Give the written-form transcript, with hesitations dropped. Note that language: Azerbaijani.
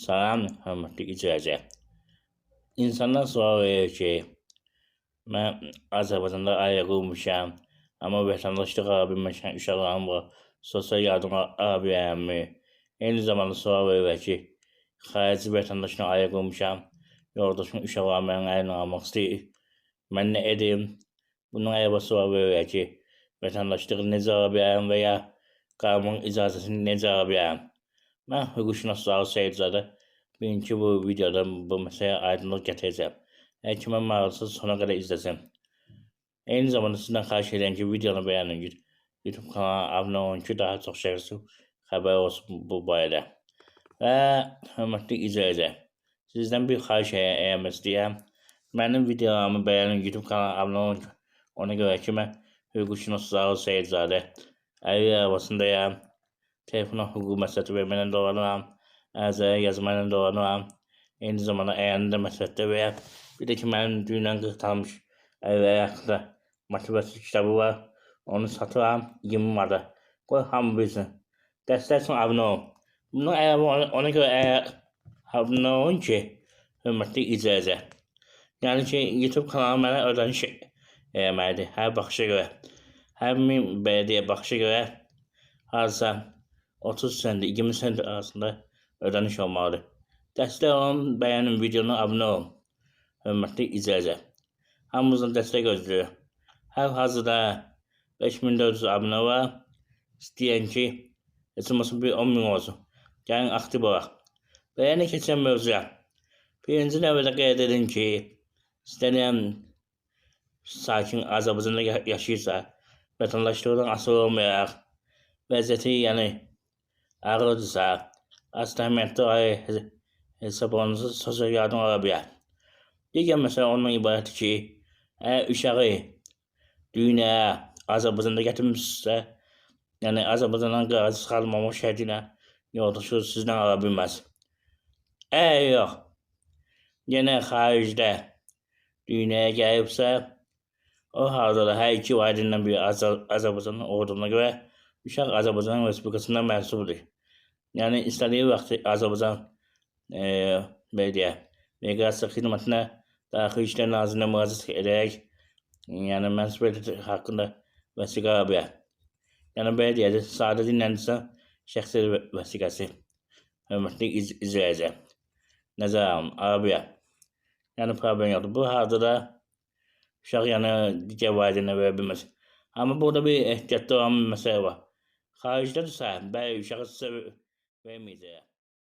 Salam, hörmətli izləyicilər. İnsanlar sual verir ki, mən Azərbaycanda ailə qurmuşam, amma vətəndaşlıq ala bilməmişəm, uşaqlarım var, sosial yardım ala bilərəmmi? Eyni zamanda sual verirlər ki, xarici vətəndaşla ailə qurmuşam, yoldaşım uşaqlarım mənim əlimə almaq istəyir. Mən nə edim? Bunun əlavə sual verirlər ki, vətəndaşlığı necə ala bilərəm və ya qalmaq icazəsini necə ala bilərəm? Mən hüquqşünas Zaur Seyidzadə bugünkü bu videoda bu məsələyə aydınlıq gətirəcəm. Hər kimə maraqlısa sona qədər izləsin. Eyni zamanda sizdən xahiş edirəm ki, videonu bəyənin, YouTube kanalına abunə olun ki, daha çox şəxsi xəbər olsun bu barədə. Və hörmətli izləyicilər, sizdən bir xahiş eləmək istəyirəm. Mənim videolarımı bəyənin, YouTube kanalına abunə olun ki, ona görə ki, mən hüquqşünas Zaur Seyidzadə əlil arabasındayam. Telefona hüquq məsləhəti verməklə dolanıram, ərizələr yazmaqla dolanıram. Eyni zamanda əyani də məsləhətlər verirəm. Bir də ki, mənim dünən qırxlanmış əlillər haqqında motivasiya kitabı var. Onu satıram 20 manata. Qoy hamı bilsin. Dəstək üçün abunə olun. Bundan əlavə ona görə əgər abunə olun ki, hörmətli izləyicilər. Yəni ki, YouTube kanalı mənə ödəniş eləməlidir. Hər baxışa görə. Hər 1000 belə deyə baxışa görə hardasa 30 sent, 20 sent arasında ödəniş olmalıdır. Dəstək olun, bəyənin videonu, abunə olun. Hörmətli izləyicilər. Hamımızdan dəstək gözləyir. Hal-hazırda 5400 abunə var. İstəyən ki, heç olmasa bir 10 min olsun. Gəlin aktiv olaq. Və yəni keçən mövzuya. Birinci növbədə qeyd edin ki, istənilən sakin Azərbaycanda yaşayırsa, vətəndaşlıqdan asılı olmayaraq, vəziyyəti yəni ağırdırsa, az təminatlı ailə hesab olunsa sosial yardım ala bilər. Digər məsələ ondan ibarətdir ki, əgər uşağı dünyaya Azərbaycanda gətirmişsə, yəni Azərbaycandan qırağa çıxarılmamaq şərti ilə yoldaşı sizdən ala bilməz. Əgər yox, yenə xaricdə dünyaya gəlibsə, o halda da hər iki valideyndən biri Azərbaycanın olduğuna görə uşaq Azərbaycan Respublikasına mənsubdur. Yəni istədiyi vaxt Azərbaycan belə deyək, miqrasiya xidmətinə Daxili İşlər Nazirliyinə müraciət edərək, yəni mənsubiyyəti haqqında vəsiqə ala bilər. Yəni belə deyək, sadə dillə desə, şəxsi vəsiqəsi. Hörmətli izləyicilər. Nəzərə alın, ala bilər. Yəni problem yoxdur. Bu halda da uşaq yəni digər valideynə verə bilməz. Amma burada bir ehtiyatlı olan bir məsələ var. Xaricdədirsə, bəli, uşağı sizə verməyəcəklər.